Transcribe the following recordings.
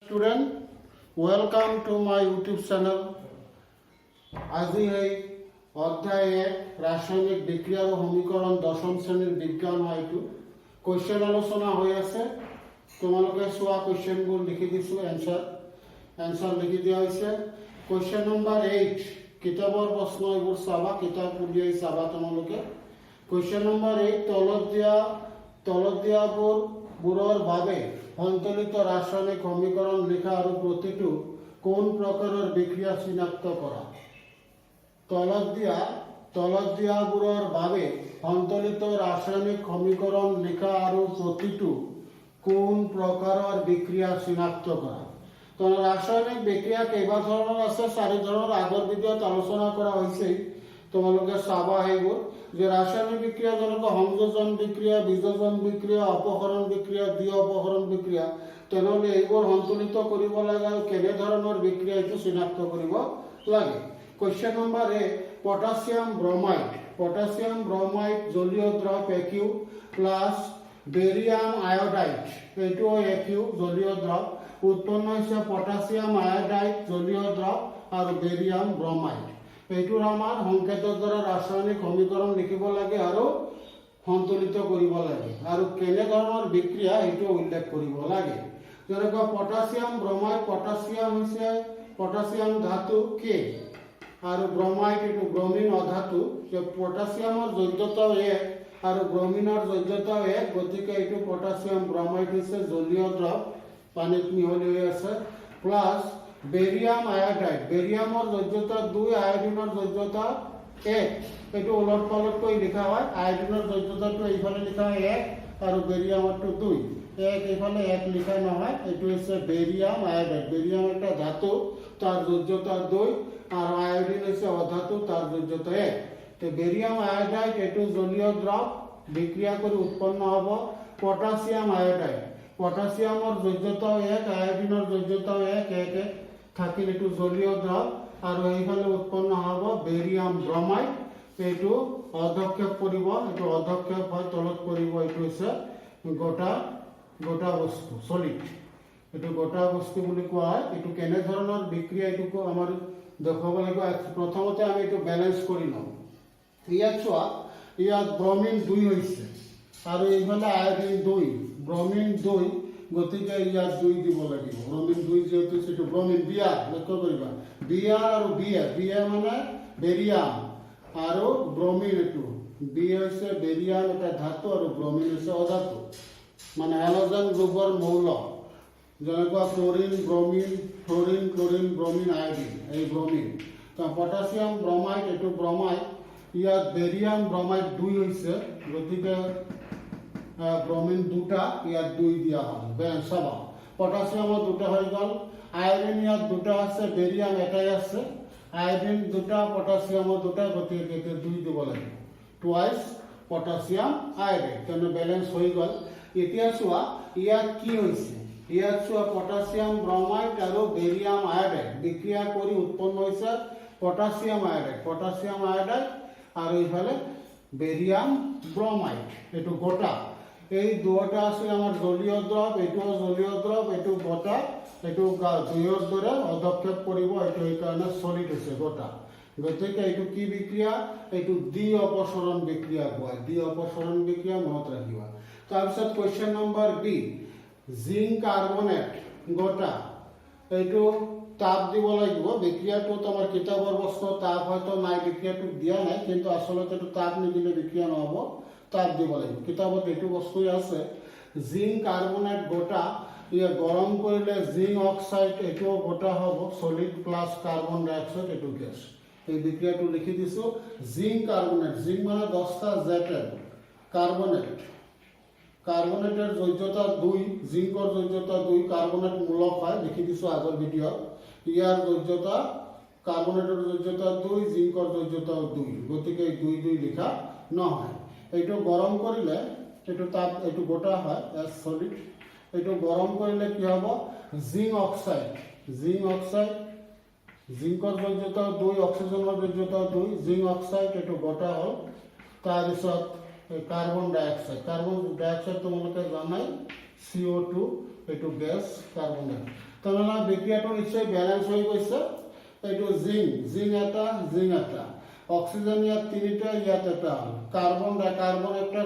Student, welcome to my YouTube channel. আজি এই অধ্যায় 1, ৰাসায়নিক বিক্ৰিয়া আৰু সমীকৰণ, দশম শ্ৰেণীৰ বিজ্ঞান হয় এইটো। কুৱেশ্যন আলোচনা হৈ আছে। তোমালোকে চোৱা, কুৱেশ্যনবোৰ লিখি দিছোঁ, এনচাৰ লিখি দিয়া হৈছে। কুৱেশ্যন নম্বৰ 8, কিতাপৰ প্ৰশ্ন এইবোৰ চাবা, কিতাপ উলিয়াই চাবা তোমালোকে। কুৱেশ্যন নম্বৰ 8, তলত দিয়াবোৰৰ বাবে সন্তুলিত ৰাসায়নিক সমীকৰণ লিখা আৰু প্ৰতিটো কোন প্ৰকাৰৰ বিক্ৰিয়া চিনাক্ত কৰা। তলত দিয়াবোৰৰ বাবে সন্তুলিত ৰাসায়নিক সমীকৰণ লিখা আৰু প্ৰতিটো কোন প্ৰকাৰৰ বিক্ৰিয়া চিনাক্ত কৰা। তো ৰাসায়নিক বিক্ৰিয়া কেইবা ধৰণৰ আছে? চাৰি ধৰণৰ। আগৰ ভিডিঅ'ত আলোচনা কৰা হৈছে, তোমালোকে চাবা সেইবোৰ, যে ৰাসায়নিক বিক্ৰিয়া যেনেকুৱা সংযোজন বিক্ৰিয়া, বিযোজন বিক্ৰিয়া, অপসৰণ বিক্ৰিয়া, দ্বি অপসৰণ বিক্ৰিয়া। তেনেহ'লে এইবোৰ সন্তুলিত কৰিব লাগে আৰু কেনেধৰণৰ বিক্ৰিয়া এইটো চিনাক্ত কৰিব লাগে। Question number A, potassium bromide. Potassium bromide জলীয় দ্ৰৱ একিউ প্লাছ বেৰিয়াম আয়োডাইড, এইটোও একিউ জলীয় দ্ৰৱ, উৎপন্ন হৈছে পটাছিয়াম আয়োডাইড জলীয় দ্ৰৱ আৰু বেৰিয়াম ব্ৰমাইড। এইটোৰ আমাৰ সংকেতৰ দ্বাৰা ৰাসায়নিক সমীকৰণ লিখিব লাগে আৰু সন্তুলিত কৰিব লাগে আৰু কেনেধৰণৰ বিক্ৰিয়া সেইটো উল্লেখ কৰিব লাগে। যেনেকুৱা পটাছিয়াম ব্ৰমাইড, পটাছিয়াম হৈছে পটাছিয়াম ধাতু কে আৰু ব্ৰমাইড এইটো ব্ৰমিন অধাতু, যে পটাছিয়ামৰ যোজ্যতাও 1 আৰু ব্ৰমিনৰ যোজ্যতাও 1। গতিকে এইটো পটাছিয়াম ব্ৰমাইড হৈছে জলীয় দ্ৰৱ, পানীত মিহলি হৈ আছে, প্লাছ বেৰিয়াম আয়োডাইড, বেৰিয়ামৰ যোজ্যতা 2, আয়োডিনৰ যোজ্যতা 1। এইটো ওলট পালটকৈ লিখা হয়। আয়োডিনৰ যোজ্যতাটো এইফালে লিখা হয় 1 আৰু বেৰিয়ামৰটো 2। 1 এইফালে 1 লিখা নহয়। এইটো হৈছে বেৰিয়াম আয়োডাইড। বেৰিয়াম এটা ধাতু, তাৰ যোজ্যতা 2 আৰু আয়োডিন হৈছে অধাতু, তাৰ যোজ্যতা 1। তো বেৰিয়াম আয়োডাইড এইটো জলীয় দ্ৰৱ, বিক্ৰিয়া কৰি উৎপন্ন হ'ব পটাছিয়াম আয়োডাইড। পটাছিয়ামৰ যোজ্যতাও 1, আয়োডিনৰ যোজ্যতাও 1, 1 1 থাকিল, এইটো জলীয় দ্ৰৱ। আৰু এইফালে উৎপন্ন হ'ব বেৰিয়াম ব্ৰমাইড। এইটো অধঃক্ষেপ পৰিব, এইটো অধঃক্ষেপ হয়, তলত পৰিব। এইটো হৈছে গোটা বস্তু, চলিড। এইটো গোটা বস্তু বুলি কোৱা হয়। এইটো কেনেধৰণৰ বিক্ৰিয়া এইটো আমাৰ দেখুৱাব লাগিব। প্ৰথমতে আমি এইটো বেলেঞ্চ কৰি লওঁ। ইয়াত চোৱা, ইয়াত ব্ৰমিন 2 হৈছে আৰু এইফালে আয়োডিন 2। ব্ৰমিন 2, গতিকে ইয়াত 2 দিব লাগিব। ব্ৰমিন 2 যিহেতু, সেইটো ব্ৰমিন বি আৰ, লক্ষ্য কৰিবা, বি আৰ আৰু বি এ। বি এ মানে বেৰিয়াম আৰু ব্ৰমিন, এইটো বি হৈছে বেৰিয়াম এটা ধাতু আৰু ব্ৰমিন হৈছে অধাতু, মানে হেলজেন গ্ৰুপৰ মৌল, যেনেকুৱা chlorine, bromine, fluorine, chlorine, bromine, iodine, এই ব্ৰমিন। তো পটাছিয়াম ব্ৰমাইড, এইটো ব্ৰমাইড, ইয়াত বেৰিয়াম ব্ৰমাইড 2 হৈছে, গতিকে ব্ৰমিন দুটা, ইয়াত 2 দিয়া হ'ল। চাবা, পটাছিয়ামৰ দুটা হৈ গ'ল, আয়োডিন ইয়াত দুটা আছে, বেৰিয়াম এটাই আছে। আয়োডিন দুটা, পটাছিয়ামৰ দুটা, গতিকে এতিয়া 2 দিব লাগিব, টুৱাইচ পটাছিয়াম আয়োডাইড। তেনে বেলেঞ্চ হৈ গ'ল। এতিয়া চোৱা, ইয়াত কি হৈছে? ইয়াত চোৱা, পটাছিয়াম ব্ৰমাইড আৰু বেৰিয়াম আয়োডাইড বিক্ৰিয়া কৰি উৎপন্ন হৈছে পটাছিয়াম আয়োডাইড, পটাছিয়াম আয়োডাইড আৰু ইফালে বেৰিয়াম ব্ৰমাইড, এইটো গোটা। এই দুয়োটা আছে আমাৰ জলীয় দ্ৰৱ, এইটোও জলীয় দ্ৰৱ, এইটো গোটা, এইটো জুইৰ দৰে অধঃক্ষেপ কৰিব এইটো, সেইকাৰণে চলিড হৈছে, গোটা। গতিকে এইটো কি বিক্ৰিয়া? এইটো দ্বি অপসৰণ বিক্ৰিয়া কোৱা, দ্বি অপসৰণ বিক্ৰিয়া, মনত ৰাখিবা। তাৰপিছত question number B, zinc carbonate গোটা। এইটো তাপ দিব লাগিব বিক্ৰিয়াটোত। আমাৰ কিতাপৰ প্ৰশ্ন, তাপ হয়তো নাই, বিক্ৰিয়াটোত দিয়া নাই, কিন্তু আচলতে এইটো তাপ নিদিলে বিক্ৰিয়া নহ'ব, তাপ দিব লাগিব। কিতাপত এইটো বস্তুৱে আছে। জিংক কাৰ্বনেট গোটা, ইয়াক গৰম কৰিলে জিংক অক্সাইড, এইটোও গোটা হ'ব, চলিড, প্লাছ কাৰ্বন ডাই অক্সাইড, এইটো গেছ। এই বিক্ৰিয়াটো লিখি দিছোঁ। জিংক কাৰ্বনেট, জিংক মানে 10টা জেড এন, কাৰ্বনেট, কাৰ্বনেটেৰ যোজ্যতা 2, জিংকৰ যোজ্যতা 2, কাৰ্বনেট মূলক হয়, লিখি দিছোঁ আগৰ ভিডিঅ'ত। ইয়াৰ যোজ্যতা, কাৰ্বনেটৰ যোজ্যতা 2, জিংকৰ যোজ্যতাও 2, গতিকে এই 2 2 লিখা নহয়। এইটো গৰম কৰিলে, এইটো তাপ, এইটো গোটা হয়, এছ চলিড। এইটো গৰম কৰিলে কি হ'ব? জিংক অক্সাইড, জিংক অক্সাইড, জিংকৰ যোজ্যতা 2, অক্সিজেনৰ যোজ্যতা 2, জিংক অক্সাইড এইটো গোটা হ'ল। তাৰপিছত এই কাৰ্বন ডাই অক্সাইড, কাৰ্বন ডাই অক্সাইড তোমালোকে জানাই, CO2, এইটো গেছ, কাৰ্বন ডাই। তেনেহ'লে বিক্ৰিয়াটো নিশ্চয় বেলেঞ্চ হৈ গৈছে। এইটো জিংক, জিংক এটা, জিংক এটা, অক্সিজেন ইয়াত তিনিটা, ইয়াত এটা হ'ল, কাৰ্বন এটা,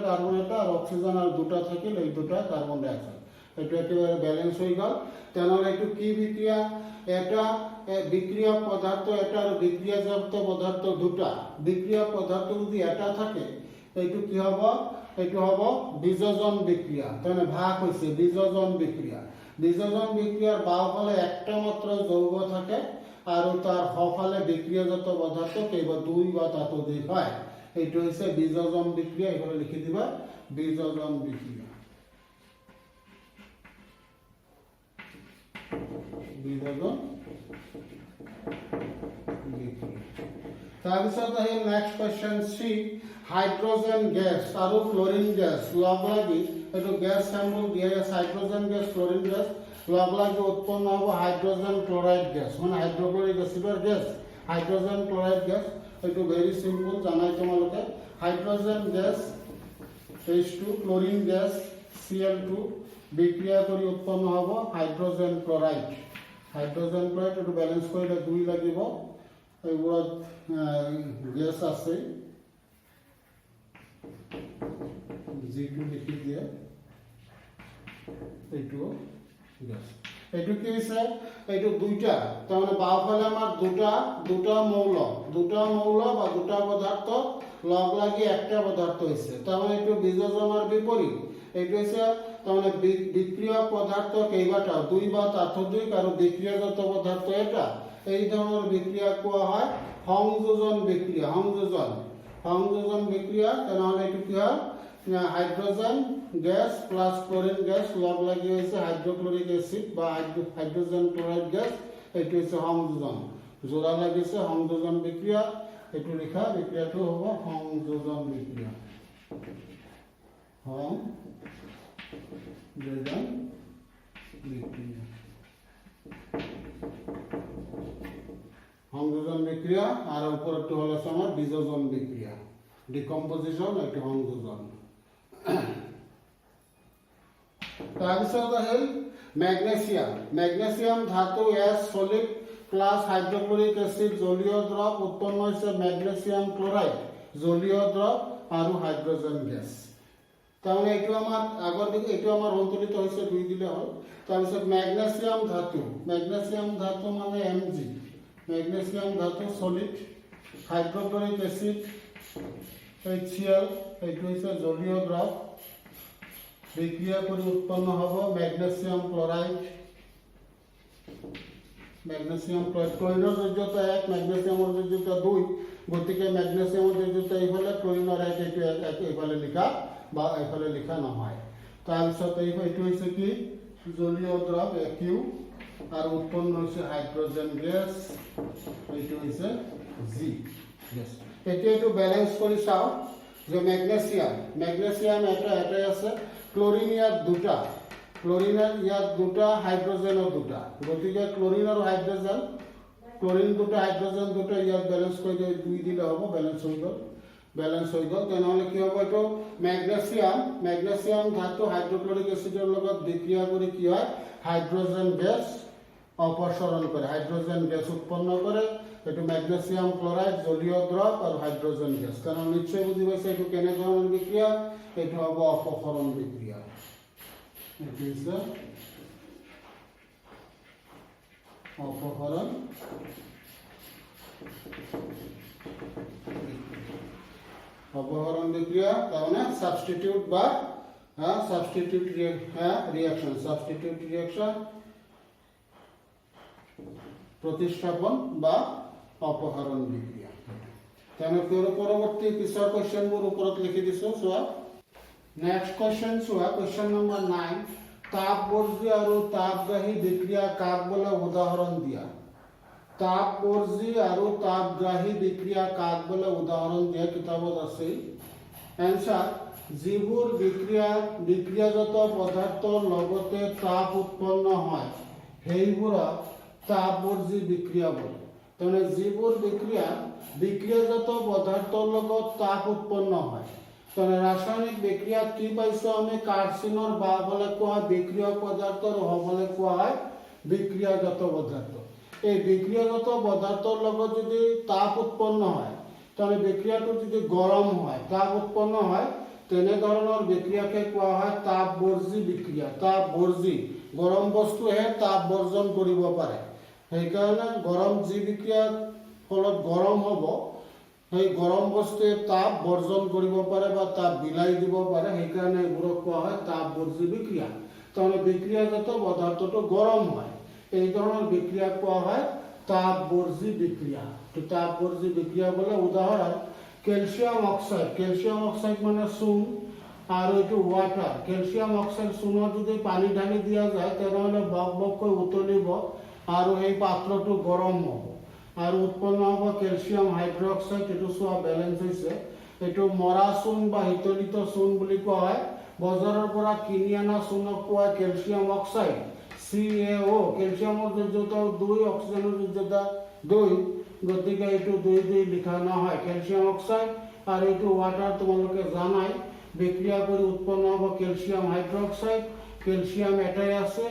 কাৰ্বন এটা আৰু অক্সিজেন আৰু দুটা থাকিল, এই দুটা কাৰ্বন ডাই অক্সাইড। এইটো একেবাৰে বেলেঞ্চ হৈ গ'ল। তেনেহ'লে এইটো কি বিক্ৰিয়া? এটা বিক্ৰিয়ক পদাৰ্থ এটা আৰু বিক্ৰিয়াজাত পদাৰ্থ দুটা। বিক্ৰিয়ক পদাৰ্থ যদি এটা থাকে, এইটো কি হ'ব? এইটো হ'ব বিযোজন বিক্ৰিয়া। তাৰমানে ভাগ হৈছে, বিযোজন বিক্ৰিয়া। বিযোজন বিক্ৰিয়াৰ বাওঁফালে একটা মাত্ৰ যৌগ থাকে আৰু তাৰ সোঁফালে বিক্ৰিয়াজাত পদাৰ্থ কেইবা, দুই বা ততোধিক হয়। এইটো হৈছে বিযোজন বিক্ৰিয়া। এইফালে লিখি দিবা বিযোজন বিক্ৰিয়া, বিযোজন বিক্ৰিয়া। তাৰপিছত আহিল next question C, hydrogen gas আৰু ক্লৰিন গেছ লগ লাগি, এইটো গেছ চেম্বল দিয়া আছে, হাইড্ৰজেন গেছ, ক্লৰিন গেছ লগ লাগি উৎপন্ন হ'ব হাইড্ৰজেন ক্লৰাইড গেছ, মানে হাইড্ৰক্লৰিক এচিডৰ গেছ, হাইড্ৰজেন ক্লৰাইড গেছ। এইটো ভেৰি চিম্পল, জানাই তোমালোকে। Hydrogen gas H2, chlorine gas Cl2 বিক্ৰিয়া কৰি উৎপন্ন হ'ব হাইড্ৰজেন ক্লৰাইড। হাইড্ৰজেন ক্লৰাইড, এইটো বেলেঞ্চ কৰিলে দুই লাগিব। এইবোৰত গেছ আছে, যিটো লিখি দিয়ে এইটো গেছ। এইটো কি হৈছে? এইটো দুইটা, তাৰমানে বাওঁফালে আমাৰ দুটা দুটা মৌল, দুটা মৌল বা দুটা পদাৰ্থ লগ লাগি একটা পদাৰ্থ হৈছে। তাৰমানে এইটো বিযোজনৰ বিপৰীত। এইটো হৈছে তাৰমানে বিক্ৰিয়ক পদাৰ্থ কেইবাটাও, দুই বা ততোধিক, আৰু বিক্ৰিয়াজাত পদাৰ্থ এটা। এই ধৰণৰ বিক্ৰিয়া কোৱা হয় সংযোজন বিক্ৰিয়া। সংযোজন বিক্ৰিয়া। তেনেহ'লে এইটো কি হয়? Hydrogen gas plus chlorine gas লগ লাগি হৈছে হাইড্ৰক্লৰিক এচিড বা হাইড্ৰজেন ক্লৰাইড গেছ। এইটো হৈছে সংযোজন, যোৰা লাগিছে, সংযোজন বিক্ৰিয়া। এইটো লিখা, বিক্ৰিয়াটো হ'ব সংযোজন বিক্ৰিয়া, সংযোজন বিক্ৰিয়া, সংযোজন বিক্ৰিয়া। আৰু ওপৰটো হ'ল আছে আমাৰ বিযোজন বিক্ৰিয়া, ডিকম্পজিশ্যন, এইটো সংযোজন। তাৰপিছত আহিল মেগনেছিয়াম। মেগনেছিয়াম ধাতু S solid plus hydrochloric acid জলীয় দ্ৰৱ উৎপন্ন হৈছে মেগনেছিয়াম ক্লৰাইড জলীয় দ্ৰৱ আৰু হাইড্ৰজেন গেছ। তাৰমানে এইটো আমাৰ আগৰ দিকে এইটো আমাৰ সন্তুলিত হৈছে, দুই দিলে হ'ল। তাৰপিছত মেগনেছিয়াম ধাতু, মেগনেছিয়াম ধাতু মানে Mg, magnesium ধাতু solid, hydrochloric acid HCl, এইটো হৈছে জলীয় দ্ৰৱ, বিক্ৰিয়া কৰি উৎপন্ন হ'ব মেগনেছিয়াম ক্লৰাইড। মেগনেছিয়াম ক্লৰাইড, ক্লৰিনৰ যোজ্যতা এক, মেগনেছিয়ামৰ যোজ্যতা দুই, গতিকে মেগনেছিয়ামৰ যোজ্যতা এইফালে, ক্লৰিনৰ এক, এইটো এক, এক এইফালে লিখা বা এইফালে লিখা নহয়। তাৰপিছত এইটো হৈছে কি? জলীয় দ্ৰৱ একিউ আৰু উৎপন্ন হৈছে হাইড্ৰজেন গেছ, এইটো হৈছে জি গেছ। এতিয়া এইটো বেলেঞ্চ কৰি চাওঁ যে মেগনেছিয়াম, মেগনেছিয়াম এটা এটাই আছে, ক্লৰিন ইয়াত দুটা, ক্লৰিন ইয়াত দুটা, হাইড্ৰজেনো দুটা, গতিকে ক্লৰিন আৰু হাইড্ৰজেন, ক্লৰিন দুটা, হাইড্ৰজেন দুটা, ইয়াত বেলেঞ্চ কৰি দিয়ে দুই দিলে হ'ব, বেলেঞ্চ হৈ গ'ল, বেলেঞ্চ হৈ গ'ল। তেনেহ'লে কি হ'ব? এইটো মেগনেছিয়াম, মেগনেছিয়াম ধাতু হাইড্ৰক্লৰিক এচিডৰ লগত বিক্ৰিয়া কৰি কি হয়? হাইড্ৰজেন গেছ অপসৰণ কৰে, হাইড্ৰজেন গেছ উৎপন্ন কৰে। এইটো মেগনেছিয়াম ক্লৰাইড জলীয় দ্ৰৱ আৰু হাইড্ৰজেন গেছ। কাৰণ নিশ্চয় বুজি পাইছে এইটো কেনেধৰণৰ বিক্ৰিয়া। এইটো হ'ব অপসৰণ বিক্ৰিয়া। এইটো হৈছে অপসৰণ অপসৰণ বিক্ৰিয়া, তাৰমানে সাবস্টিটিউট বা সাবস্টিটিউট ৰিয়েকশ্যন, সাবস্টিটিউট ৰিয়েকশ্যন, প্ৰতিস্থাপন বা অপসাৰণ বিক্ৰিয়া। তেওঁলোকে পৰৱৰ্তী পিছৰ কুৱেশ্যনবোৰ ওপৰত লিখি দিছোঁ, চোৱা। নেক্সট কুৱেশ্যন চোৱা, কুৱেশ্যন নম্বৰ 9, তাপবৰ্জী আৰু তাপগ্ৰাহী বিক্ৰিয়া কাক বোলে, উদাহৰণ দিয়া। তাপবৰ্জী আৰু তাপগ্ৰাহী বিক্ৰিয়া কাক বোলে, উদাহৰণ দিয়া, কিতাপত আছে। এনচাৰ, যিবোৰ বিক্ৰিয়া বিক্ৰিয়াজাত পদাৰ্থৰ লগতে তাপ উৎপন্ন হয়, সেইবোৰক তাপবৰ্জী বিক্ৰিয়া বোলে। তাৰমানে যিবোৰ বিক্ৰিয়া বিক্ৰিয়াজাত পদাৰ্থৰ লগত তাপ উৎপন্ন হয়। তাৰমানে ৰাসায়নিক বিক্ৰিয়াত কি পাইছোঁ আমি? কাৰ্চিনৰ বাওঁফালে কোৱা হয় বিক্ৰিয়ক পদাৰ্থ আৰু সোঁফালে কোৱা হয় বিক্ৰিয়াজাত পদাৰ্থ। এই বিক্ৰিয়াজাত পদাৰ্থৰ লগত যদি তাপ উৎপন্ন হয়, তাৰমানে বিক্ৰিয়াটো যদি গৰম হয়, তাপ উৎপন্ন হয়, তেনেধৰণৰ বিক্ৰিয়াকে কোৱা হয় তাপবৰ্জী বিক্ৰিয়া। তাপবৰ্জী, গৰম বস্তুহে তাপ বৰ্জন কৰিব পাৰে। সেইকাৰণে গৰম যি বিক্ৰিয়াৰ ফলত গৰম হ'ব, সেই গৰম বস্তুৱে তাপ বৰ্জন কৰিব পাৰে বা তাপ বিলাই দিব পাৰে। সেইকাৰণে এইবোৰক কোৱা হয় তাপবৰ্জী বিক্ৰিয়া। তাৰমানে বিক্ৰিয়াজাত পদাৰ্থটো গৰম হয়, এই ধৰণৰ বিক্ৰিয়াক কোৱা হয় তাপবৰ্জী বিক্ৰিয়া। তো তাপবৰ্জী বিক্ৰিয়া বোলে। উদাহৰণ কেলছিয়াম অক্সাইড। কেলছিয়াম অক্সাইড মানে চূণ আৰু এইটো ৱাটাৰ। কেলছিয়াম অক্সাইড চূণত যদি পানী ঢালি দিয়া যায়, তেনেহ'লে বক বককৈ উতলিব আৰু সেই পাত্ৰটো গৰম হ'ব আৰু উৎপন্ন হ'ব কেলছিয়াম হাইড্ৰক্সাইড। এইটো চোৱা, বেলেঞ্চ হৈছে। এইটো মৰা চূণ বা শীতলিত চূণ বুলি কোৱা হয়। বজাৰৰ পৰা কিনি অনা চূণক কোৱা কেলছিয়াম অক্সাইড, CaO। কেলছিয়ামৰ যোজ্যতাও 2, অক্সিজেনৰ যোজ্যতা 2, গতিকে এইটো 2 2 লিখা নহয়। কেলছিয়াম অক্সাইড আৰু এইটো ৱাটাৰ, তোমালোকে জানাই, বিক্ৰিয়া কৰি উৎপন্ন হ'ব কেলছিয়াম হাইড্ৰক্সাইড। কেলছিয়াম এটাই আছে,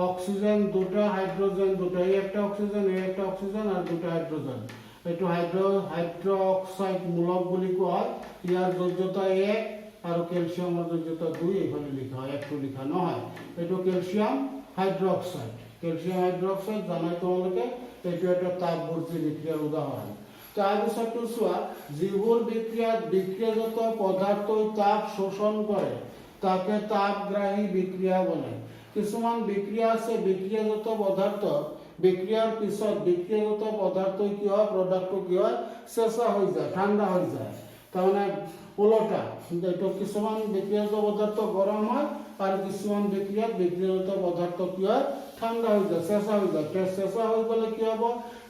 অক্সিজেন দুটা, হাইড্ৰোজেন দুটা। এই একটা অক্সিজেন, এই একটা অক্সিজেন আৰু দুটা হাইড্ৰোজেন। এইটো হাইড্ৰক্সাইড মূলক বুলি কোৱা হয়। ইয়াৰ যোজ্যতা 1 আৰু কেলছিয়ামৰ যোজ্যতা 2। এইফালে লিখা হয়, একটো লিখা নহয়। এইটো কেলছিয়াম হাইড্ৰক্সাইড। কেলছিয়াম হাইড্ৰক্সাইড জানাই তোমালোকে, এইটো এটা তাপবৰ্জী বিক্ৰিয়াৰ উদাহৰণ। তাৰপিছতটো চোৱা, যিবোৰ বিক্ৰিয়াত বিক্ৰিয়াজাত পদাৰ্থই তাপ শোষণ কৰে, তাকে তাপগ্ৰাহী বিক্ৰিয়া বোলে। কিছুমান বিক্ৰিয়া আছে, বিক্ৰিয়াজাত পদাৰ্থ বিক্ৰিয়াৰ পিছত বিক্ৰিয়াজাত পদাৰ্থই কি হয়, প্ৰডাক্টটো কি হয়, চেঁচা হৈ যায়, ঠাণ্ডা হৈ যায়। তাৰমানে ওলোটা এইটো। কিছুমান বিক্ৰিয়াজাত পদাৰ্থ গৰম হয় আৰু কিছুমান বিক্ৰিয়াত বিক্ৰিয়াজাত পদাৰ্থ কি হয়, ঠাণ্ডা হৈ যায়, চেঁচা হৈ যায়। চেঁচা হৈ গ'লে কি হ'ব?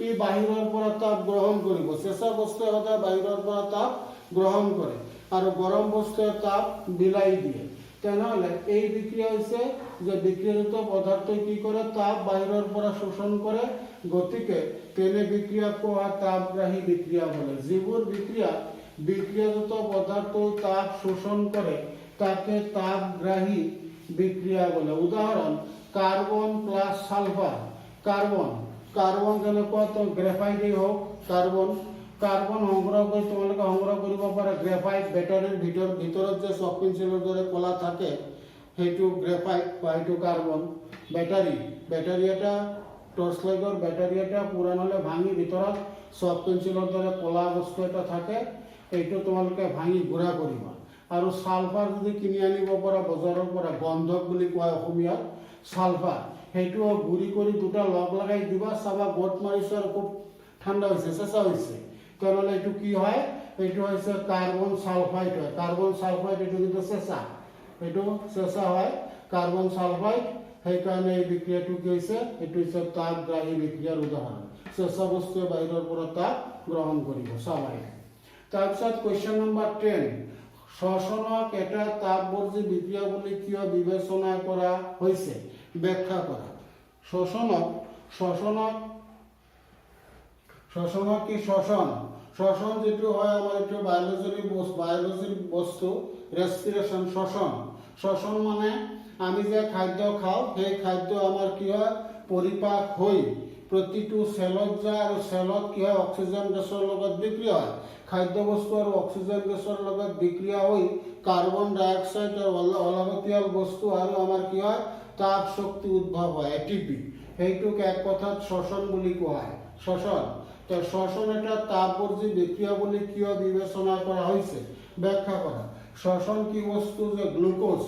ই বাহিৰৰ পৰা তাপ গ্ৰহণ কৰিব। চেঁচা বস্তুৱে সদায় বাহিৰৰ পৰা তাপ গ্ৰহণ কৰে আৰু গৰম বস্তুৱে তাপ বিলাই দিয়ে। তেনেহ'লে এই বিক্ৰিয়া হৈছে যে বিক্ৰিয়াজাত পদাৰ্থই কি কৰে? তাপ বাহিৰৰ পৰা শোষণ কৰে। গতিকে তেনে বিক্ৰিয়াক কোৱা তাপগ্ৰাহী বিক্ৰিয়া বোলে। যিবোৰ বিক্ৰিয়া বিক্ৰিয়াজাত পদাৰ্থই তাপ শোষণ কৰে, তাকে তাপগ্ৰাহী বিক্ৰিয়া বোলে। উদাহৰণ carbon plus sulphur. Carbon, carbon যেনেকুৱা তো গ্ৰেফাইটেই হওক, কাৰ্বন, কাৰ্বন সংগ্ৰহ কৰি তোমালোকে সংগ্ৰহ কৰিব পাৰা। গ্ৰেফাইট, বেটাৰীৰ ভিতৰত যে চক পেঞ্চিলৰ দৰে ক'লা থাকে, সেইটো গ্ৰেফাইট বা সেইটো কাৰ্বন। বেটাৰী এটা, টৰ্চ লাইটৰ বেটাৰী এটা পুৰাণ হ'লে ভাঙি ভিতৰত চক পেঞ্চিলৰ দৰে ক'লা বস্তু এটা থাকে, এইটো তোমালোকে ভাঙি গুড়া কৰিবা। আৰু ছালফাৰ যদি কিনি আনিব পৰা বজাৰৰ পৰা, গন্ধক বুলি কোৱা অসমীয়াত, ছালফাৰ, সেইটো গুড়ি কৰি দুটা লগ লগাই দিবা। চাবা, গোট মাৰিছে আৰু খুব ঠাণ্ডা হৈছে, চেঁচা হৈছে। তেনেহ'লে এইটো কি হয়? এইটো হৈছে কাৰ্বন ছালফাইড হয়। কাৰ্বন ছালফাইড, এইটো কিন্তু চেঁচা, এইটো চেঁচা হয় কাৰ্বন ছালফাইড। সেইকাৰণে এই বিক্ৰিয়াটো কি হৈছে? এইটো হৈছে তাপগ্ৰাহী বিক্ৰিয়াৰ উদাহৰণ। চেঁচা বস্তুৱে বাহিৰৰ পৰা তাপ গ্ৰহণ কৰিব, স্বাভাৱিক। তাৰপিছত কুৱেশ্যন নম্বৰ 10, শ্বসনক এটা তাপবৰ্জী বিক্ৰিয়া বুলি কিয় বিবেচনা কৰা হৈছে, ব্যাখ্যা কৰা। শ্বসনক কি? শ্বসন, শ্বসন যিটো হয় আমাৰ, এইটো বায়'লজিৰ বস্তু, ৰেচপিৰেশ্যন, শ্বসন। শ্বসন মানে আমি যে খাদ্য খাওঁ, সেই খাদ্য আমাৰ কি হয়, পৰিপাক হৈ প্ৰতিটো চেলত যায় আৰু চেলত কি হয়, অক্সিজেন গেছৰ লগত বিক্ৰিয়া হয়। খাদ্যবস্তু আৰু অক্সিজেন গেছৰ লগত বিক্ৰিয়া হৈ কাৰ্বন ডাই অক্সাইড আৰু অলাগতিয়াল বস্তু আৰু আমাৰ কি হয়, তাপ শক্তি উদ্ভৱ হয়, এটিপি। সেইটোক এক কথাত শ্বসন বুলি কোৱা হয়। শ্বসন, তো শ্বসন এটা তাপবৰ্জী বিক্ৰিয়া বুলি কিয় বিবেচনা কৰা হৈছে, ব্যাখ্যা কৰা। শ্বসন কি বস্তু যে গ্লুক'জ,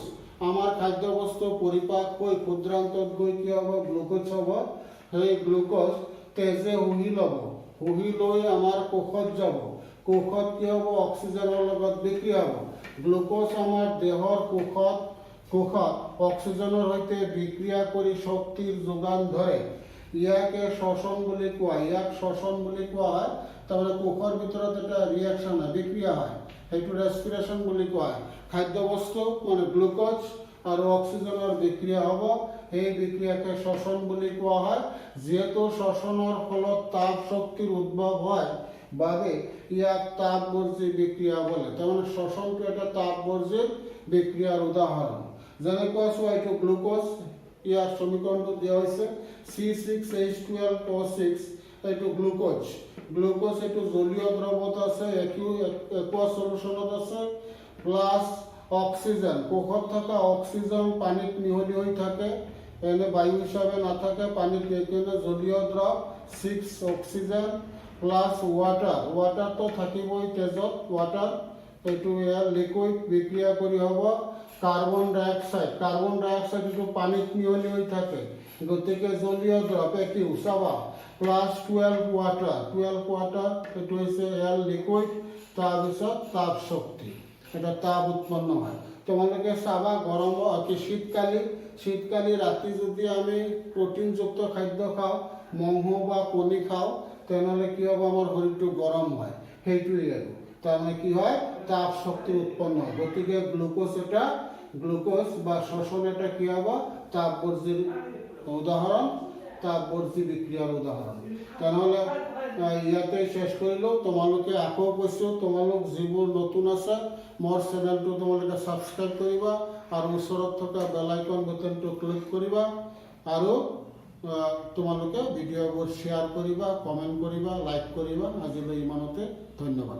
আমাৰ খাদ্যবস্তু পৰিপাক হৈ ক্ষুদ্ৰান্তত গৈ কি হ'ব? গ্লুক'জ হ'ব। সেই গ্লুক'জ তেজে শুহি ল'ব, শুহি লৈ আমাৰ কোষত যাব। কোষত কি হ'ব? অক্সিজেনৰ লগত বিক্ৰিয়া হ'ব। গ্লুক'জ আমাৰ দেহৰ কোষত অক্সিজেনৰ সৈতে বিক্ৰিয়া কৰি শক্তিৰ যোগান ধৰে। ইয়াকে শ্বসন বুলি কোৱা ইয়াক শ্বসন বুলি কোৱা হয়। তাৰমানে কোষৰ ভিতৰত এটা ৰিয়েকশ্যন হয়, বিক্ৰিয়া হয়, সেইটো ৰেচপিৰেশ্যন বুলি কোৱা হয়। খাদ্যবস্তু মানে গ্লুক'জ আৰু অক্সিজেনৰ বিক্ৰিয়া হ'ব, সেই বিক্ৰিয়াকে শ্বসন বুলি কোৱা হয়। যিহেতু শ্বসনৰ ফলত তাপ শক্তিৰ উদ্ভৱ হয় বাবে ইয়াক তাপবৰ্জী বিক্ৰিয়া বোলে। তাৰমানে শ্বসনটো এটা তাপবৰ্জীৰ বিক্ৰিয়াৰ উদাহৰণ। যেনেকুৱা চোৱা, এইটো গ্লুক'জ। ইয়াৰ সমীকৰণটো দিয়া হৈছে C6H12O6। এইটো গ্লুক'জ। গ্লুক'জ এইটো জলীয় দ্ৰৱত আছে, একুৱা চলুশ্যনত আছে, প্লাছ অক্সিজেন। কোষত থকা অক্সিজেন পানীত মিহলি হৈ থাকে, এনে বায়ু হিচাপে নাথাকে পানীত, সেইকাৰণে জলীয় দ্ৰৱ ছিক্স অক্সিজেন প্লাছ ৱাটাৰ। ৱাটাৰটো থাকিবই তেজত। ৱাটাৰ এইটো ইয়াৰ লিকুইড, বিক্ৰিয়া কৰি হ'ব কাৰ্বন ডাই অক্সাইড। কাৰ্বন ডাই অক্সাইড এইটো পানীত মিহলি হৈ থাকে, গতিকে জলীয় দ্ৰৱ একিউ চাবা, প্লাছ 12 ৱাটাৰ। 12 ৱাটাৰ এইটো হৈছে এয়াৰ লিকুইড। তাৰপিছত তাপ শক্তি, এটা তাপ উৎপন্ন হয়। তোমালোকে চাবা, গৰম কি শীতকালি শীতকালি ৰাতি যদি আমি প্ৰটিনযুক্ত খাদ্য খাওঁ, মাংস বা কণী খাওঁ, তেনেহ'লে কি হ'ব? আমাৰ শৰীৰটো গৰম হয়। সেইটোৱেই আৰু তাৰমানে কি হয়? তাপ শক্তি উৎপন্ন হয়। গতিকে গ্লুক'জ এটা, গ্লুক'জ বা শ্বসন এটা কি হ'ব? তাপবৰ্জীৰ উদাহৰণ, তাপবৰ্জী বিক্ৰিয়াৰ উদাহৰণ। তেনেহ'লে ইয়াতে শেষ কৰিলোঁ। তোমালোকে আকৌ কৈছোঁ, তোমালোক যিবোৰ নতুন আছে, মোৰ চেনেলটো তোমালোকে ছাবস্ক্ৰাইব কৰিবা আৰু ওচৰত থকা বেল আইকন বটনটো ক্লিক কৰিবা আৰু তোমালোকে ভিডিঅ'বোৰ শ্বেয়াৰ কৰিবা, কমেণ্ট কৰিবা, লাইক কৰিবা। আজিলৈ ইমানতে, ধন্যবাদ।